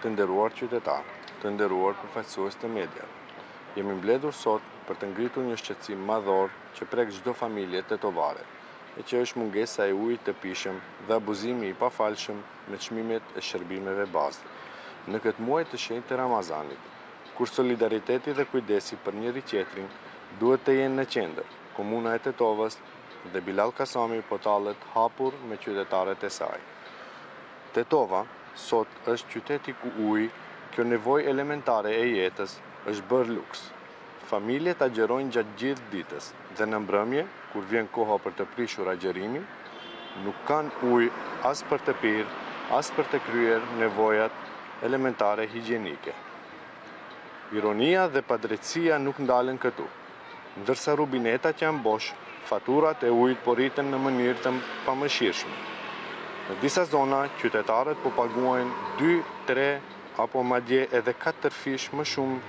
Të nderuar qytetarë, të nderuar përfaqësues të mediave, jemi mbledhur sot për të ngritur një shqetësim madhor që prek çdo familje tetovare, e që është mungesa e ujit të pijshëm dhe abuzimi i pafalshëm me çmimet e shërbimeve bazë. Në këtë muaj të shenjtë të Ramazanit, kur solidariteti dhe kujdesi për njëri-tjetrin duhet të jenë në qendër, Komuna e Tetovës dhe Bilall Kasami po tallet hapur me qytetarët e saj. Tetova, sot është qyteti ku uji, kjo nevojë elementare e jetës, është bërë luks. Familjet agjërojnë gjatë gjithë ditës dhe në mbrëmje, kur vjen koha për të prishur agjërimin, nuk kanë ujë as për të pirë, as për të kryer nevojat elementare higjienike. Ironia dhe padrejtësia nuk ndalen këtu. Ndërsa rubinetat janë bosh, faturat e ujit po rriten në mënyrë të pamëshirshme. Në disa zona, qytetarët po paguajnë dy, tre apo madje edhe katërfish më shumë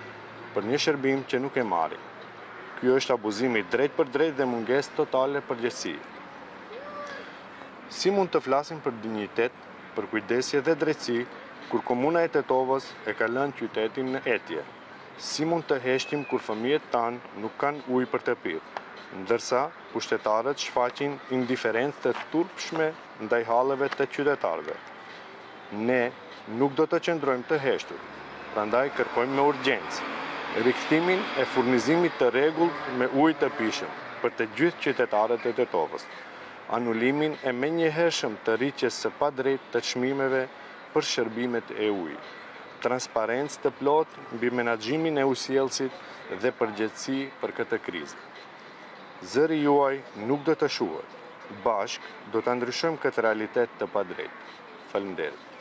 për një shërbim që nuk e marrin. Ky është abuzim i drejtpërdrejtë dhe mungesë totale përgjegjësie. Si mund të flasim për dinjitet, përkujdesje dhe drejtësi, kur Komuna e Tetovës e ka lënë qytetin në etje? Si mund të heshtim kur fëmijët tanë nuk kanë ujë për të pirë, ndërsa pushtetarët shfaqin indiferencë të turpshme ndaj halleve të qytetarëve? Ne nuk do të qëndrojmë të heshtur, prandaj kërkojmë me urgjencë rikthimin e furnizimit të rregullt me ujë të pijshëm për të gjithë qytetarët e Tetovës, anulimin e menjëhershëm të rritjes së padrejtë të çmimeve për shërbimet e ujit, transparencë të plotë mbi menaxhimin e ujësjellësit dhe përgjegjësi për këtë krizë. Zëri juaj nuk do të shuhet. Bashkë do ta ndryshojmë këtë realitet të padrejtë. Faleminderit.